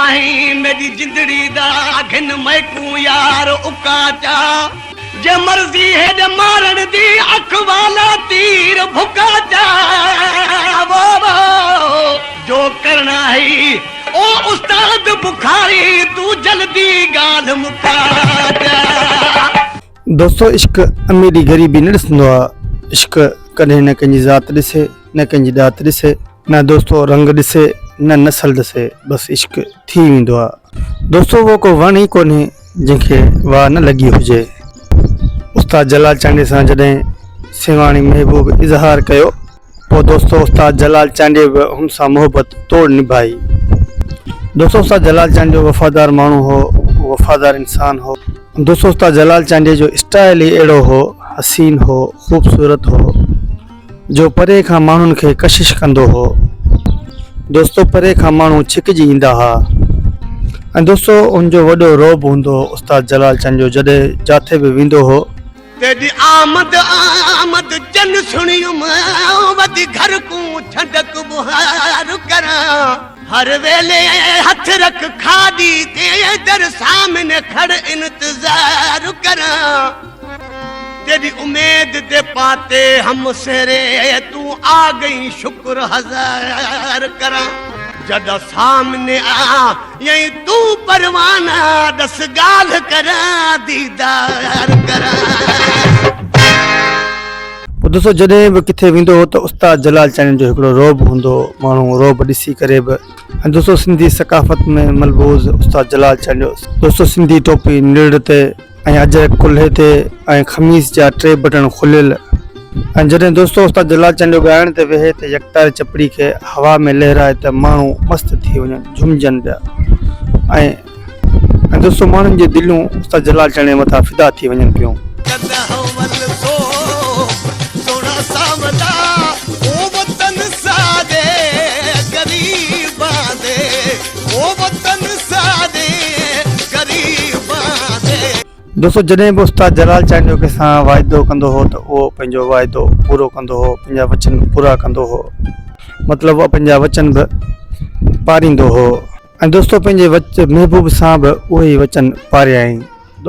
آهين ميڏي جندڙي دا گهن ميڪون يار اڪا چا. جي مرضي هيڏ مارڻ the اک والا تير ڀڪا چا وو وو جو ڪرڻا هي او استاد بخاري تون جلدي ڳالهه مڪا چا. دوستو عشق اميري غريبي نه ڏسندو آ عشق ڪڏهن نه ڪنهن جي ذات ڏسي نه ڪنهن جي ڏات ڏسي نه دوستو رنگ ڏسي نه نسل ڏسي بس عشق ٿي ويندو آ دوستو اهو ڪو وڻ ئي ڪونهي جنهن کي واء نه لڳي هجي. استاد جلال چانڊيي سان جڏهن سيوهاڻي محبوب اظهار ڪيو پوء دوستو استاد جلال چانڊيي به هن سان محبت توڙ نڀائي. دوستو استاد جلال چانڊيو وفادار ماڻهو هو، وفادار انسان هو. دوستو استاد جلال چانڊيي جو اسٽائل ئي اهڙو هو، حسين هو، خوبصورت هو. جو پري کان ماڻهن کي ڪشش ڪندو هو. دوستو پري کان ماڻهو ڇڪجي ايندا ها ۽ دوستو ان جو وڏو رعب هوندو هو استاد جلال چن جو جڏهن جاٿي به ويندو هو. تيڏي آمد آمد چن سڻيم وڌي گهر ڪون ڇنڊڪ ٻوهار ڪران هر ويلي هٿ رک کاڏي تي در سامني کڙ انتظار ڪران. تيڏي اميد تي پاتي هم سهري تون آ گئين شڪر هزار ڪران جڏا سامني آ يئين تون پروانا ڏس ڳالهه ڪران ديدار ڪران. پوء دوستو جڏهن به ڪٿي ويندو هو ته استاد جلال چانڊيو جو هڪڙو رعب هوندو هو ماڻهو رعب ڏسي ڪري به ۽ دوستو سنڌي ثقافت ۾ ملبوس استاد جلال چانڊيو دوستو سنڌي ٽوپي نرڙ تي ۽ اجرڪ ڪلهي تي ۽ خميس جا ٽي بٽڻ کليل ۽ جڏهن دوستو استاد جلال چانڊيو ڳائڻ تي ويهي ته يڪتاري چپڙي کي هوا ۾ لهرائي ته ماڻهو مست ٿي وڃن جهومجن پيا ۽ ۽ دوستو ماڻهن جي دليون استاد جلال چانڊيي مٿان فدا ٿي وڃن پيون. دوستو جڏهن به استاد جلال چانڊيو ڪنهن سان واعدو ڪندو هو ته اهو پنهنجو واعدو پورو ڪندو هو پنهنجا وچن پورا ڪندو هو مطلب اهو پنهنجا وچن به پاريندو هو ۽ دوستو پنهنجي وچ محبوب سان به اهي ئي وچن پاريائين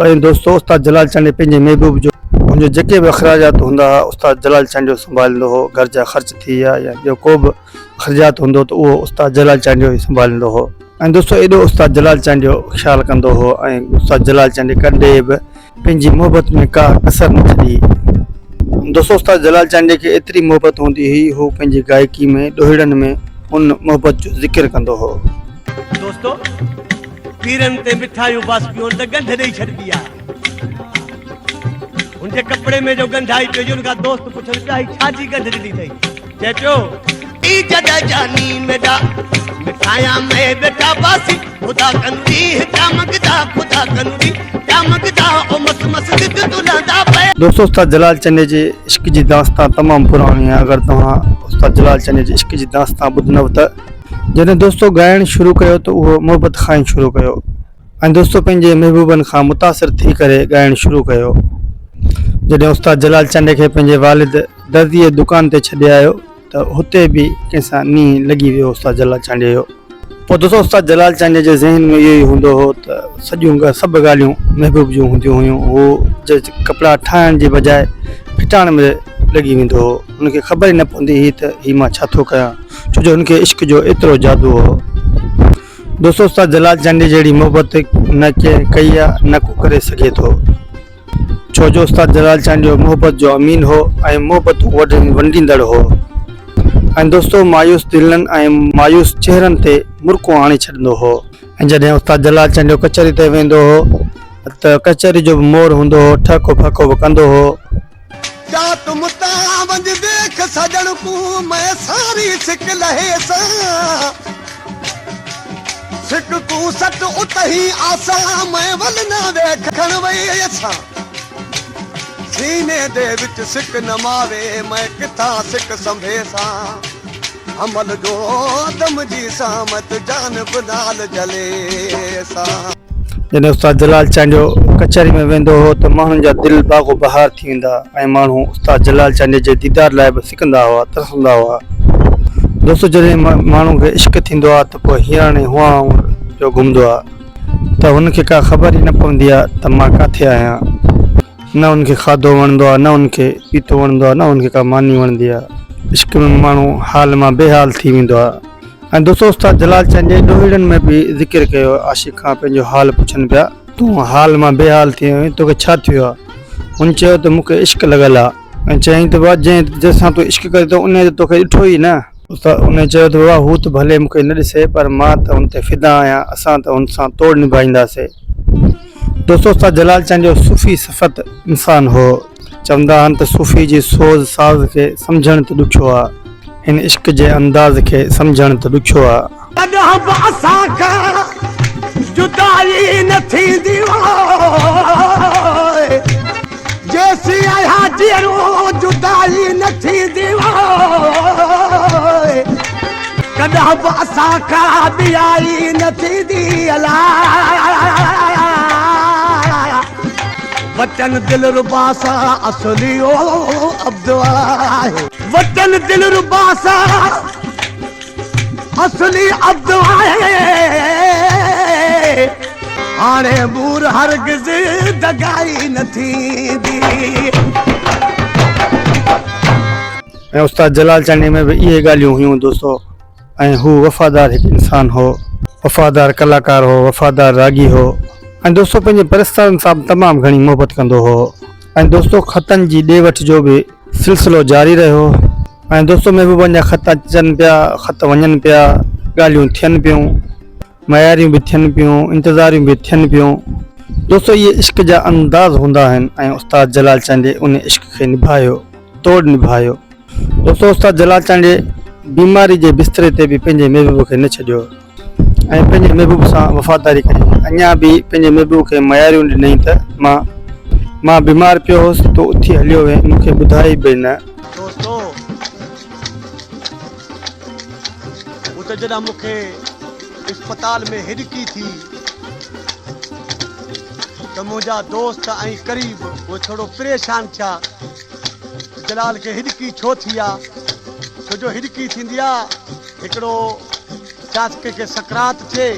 ۽ دوستو استاد جلال چانڊيو پنهنجي محبوب جو ان جو جيڪي به اخراجات هوندا هئا استاد جلال چانڊيو سنڀاليندو هو گهر جا خرچ ٿي ويا يا ٻيو ڪو به اخراجات هوندو ته اهو استاد جلال چانڊيو ئي سنڀاليندو هو ۽ دوستو ايڏو استاد جلال چانڊيو خيال ڪندو هو ۽ استاد جلال چانڊيي ڪڏهن به پنهنجي محبت ۾ ڪا ڪسر نه ڇڏي دوستو استاد جلال چانڊيي کي ايتري محبت هوندي هئي هو پنهنجي گائڪي ۾ ڏوهيڙن ۾ ان محبت جو ذڪر ڪندو هو. دوستو پيرن تي مٺايون باسبيون ته ڳنڍ ڏئي ڇڏبي آهي. هن جي ڪپڙي ۾ جو ڳنڍ آئي پيو هن کان دوست پڇن پيا هي ڇا جي ڳنڍ ڏني اٿئي؟ چئي پيو. اي جڏا جاني ميڏا مٺايان مين ويٺا باسي خدا ڪنوري پيا منگدا خدا ڪنوري پيا منگدا او مس مس دد تلندا پئي. دوستو استاد جلال چني جي عشق جي داستان تمام پراڻي آهي اگر توهان استاد جلال چني جي عشق جي داستان ٻڌندؤ ته جڏهن دوستو ڳائڻ شروع ڪيو ته اهو محبت کان ئي شروع ڪيو ۽ دوستو پنهنجي محبوبن کان متاثر ٿي ڪري ڳائڻ شروع ڪيو. جڏهن استاد جلال چانڊيي کي پنهنجي والد درزيء جي دڪان تي ڇڏي آيو ته هتي به ڪنهن سان نينهن لڳي ويو استاد جلال چانڊيي جو. پوء دوستو استاد جلال چانڊيي جي ذهن ۾ اهو ئي هوندو هو ته سڄيون سڀ ڳالهيون محبوب جون هونديون هيون هو ڪپڙا ٺاهڻ جي بجاء ڦٽائڻ ۾ لڳي ويندو هو. هن کي خبر ئي نه پوندي هئي ته هي مان ڇا ٿو ڪيان ڇو جو هن کي عشق جو ايترو جادو هو. دوستو استاد جلال چانڊيي جهڙي محبت نه ڪنهن ڪئي آ نه ڪو ڪري سگهي ٿو ڇو جو استاد جلال چانڊيو محبت جو امين هو ۽ محبتون ونڊيندڙ هو ۽ دوستو مايوس دلن ۽ مايوس چهرن تي مرڪون آڻي ڇڏندو هو. ۽ جڏهن استاد جلال چانڊيو ڪچهري تي ويندو هو ته ڪچهري جو به مور هوندو هو ٺهڪو ڦهڪو به ڪندو هو. جات متان ونج ويک سڄڻ ڪون مين ساري سڪ لهيسان سڪ ڪون سٽ اتهين آسان مين ول نه ويکڻ ويسان سيني the وچ سڪ نه ماوي مين ڪٿان سڪ سنڀيسان حمل جو دم جي سامت جان به نال جليسان. جڏهن استاد جلال چانڊيو ڪچهري ۾ ويندو هو ته ماڻهن جا دل باغ و بهار ٿي ويندا ۽ ماڻهو استاد جلال چانڊيي جي ديدار لاء به سڪندا هئا ترسندا هئا. دوستو جڏهن ماڻهو کي عشق ٿيندو آهي ته پوء هيراڻي هئان وانگر. پيو گهمندو آ ته هن کي ڪا خبر ئي نه پوندي آ ته مان ڪاٿي آهيان. نه هن کي کاڌو وڻندو آ نه هن کي پيتو وڻندو آ نه هن کي ڪا ماني وڻندي آ. عشق ۾ ماڻهو حال مان بي حال ٿي ويندو آ. ۽ دوستو استاد جلال چانڊيي ڏوهيڙن ۾ به ذڪر ڪيو عاشق کان پنهنجو حال پڇن پيا تون حال مان بي حال ٿي ويو آهين توکي ڇا ٿيو آ؟ هن چيو ته مون کي عشق لڳل آ. ۽ چيائين ته بابا جنهن جنهن سان تون عشق ڪرين ٿو انهيء ته توکي ڏٺو ئي نه. استاد انهيء چيو ته بابا هو ته ڀلي مون کي نه ڏسي پر مان ته هن تي فدا آهيان اسان ته هن سان توڙ نڀائينداسي. دوستو استاد جلال چانڊيو صوفي صفت انسان هو. چوندا آهن ته صوفي جي سوز ساز کي سمجهڻ ته ڏکيو آ. هن عشق جي انداز کي سمجهڻ ته ڏکيو آ. ڪڏهن به اسان کان جدائي نه ٿيندي اوء جيسين آهيان جيئرو جدائي نه ٿيندي اوء ڪڏهن به اسان کان ٻيائي نه ٿيندي الا وطن دلربا سان اصلي او عبد آهي وطن دلربا سان اصلي عبد آهي هاڻي مور هرگز دغائي نه ٿيندي. ۽ استاد جلال چانڊيي ۾ به اهي ڳالهيون هيون دوستو ۽ هو وفادار هڪ انسان هو وفادار ڪلاڪار هو وفادار راڳي هو ۽ دوستو پنهنجي پرستارن سان به تمام گهڻي محبت ڪندو هو ۽ دوستو خطن جي ڏي وٺ جو به سلسلو جاري رهيو ۽ دوستو محبوبن جا خط اچن پيا خط وڃن پيا ڳالهيون ٿين پيون مياريون به ٿين پيون انتظاريون به ٿين پيون دوستو اهي عشق جا انداز هوندا آهن ۽ استاد جلال چانڊيي ان عشق کي نڀايو توڙ نڀايو دوستو استاد جلال چانڊيي بيماري جي بستري تي به پنهنجي محبوب کي نه ڇڏيو ۽ پنهنجي محبوب سان وفاداري ڪئي اڃا به پنهنجي محبوب کي مياريون ڏنائين ته مان مان بيمار پيو هوس تون اٿي هليو وئين مون کي ٻڌائي به نه. دوستو اتي جڏهن مون کي اسپتال ۾ هڏڪي ٿي ته منهنجا دوست ۽ قريب اهي ٿورو پريشان ٿيا ته جلال کي هڏڪي ڇو ٿي آ ڇو جو هڏڪي ٿيندي آ هڪڙو جا ڪنهن کي سڪرات ٿئي،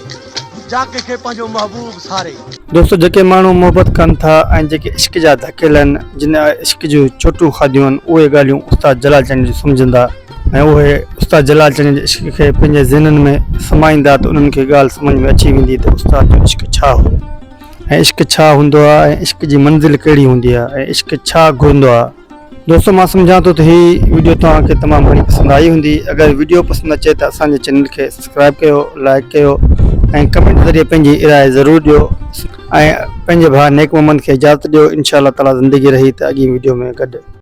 جا ڪنهن کي پنهنجو محبوب ساري. دوستو جيڪي ماڻهو محبت ڪن ٿا ۽ جيڪي عشق جا ڌڪيل آهن جن عشق جون چوٽون کاڌيون آهن اهي ڳالهيون استاد جلال چانڊيي جون سمجهندا ۽ اهي استاد جلال چانڊيي جي عشق کي پنهنجي ذهنن ۾ سمائيندا ته انهن کي ڳالهه سمجهه ۾ اچي ويندي ته استاد جو عشق ڇا هو ۽ عشق ڇا هوندو آهي ۽ عشق جي منزل ڪهڙي هوندي آهي ۽ عشق ڇا گهرندو آهي. دوستو مان سمجهان ٿو ته هي ويڊيو توهان کي تمام گهڻي پسند آئي هوندي اگر ويڊيو پسند اچي ته اسان جي چينل کي سبسڪرائب ڪيو لائڪ ڪيو ۽ ڪمينٽ ذريعي پنهنجي راء ضرور ڏيو ۽ پنهنجي ڀاء نيڪ محمد کي اجازت ڏيو انشاء الله تعالي زندگي رهي ته اڳين ويڊيو ۾ گڏ.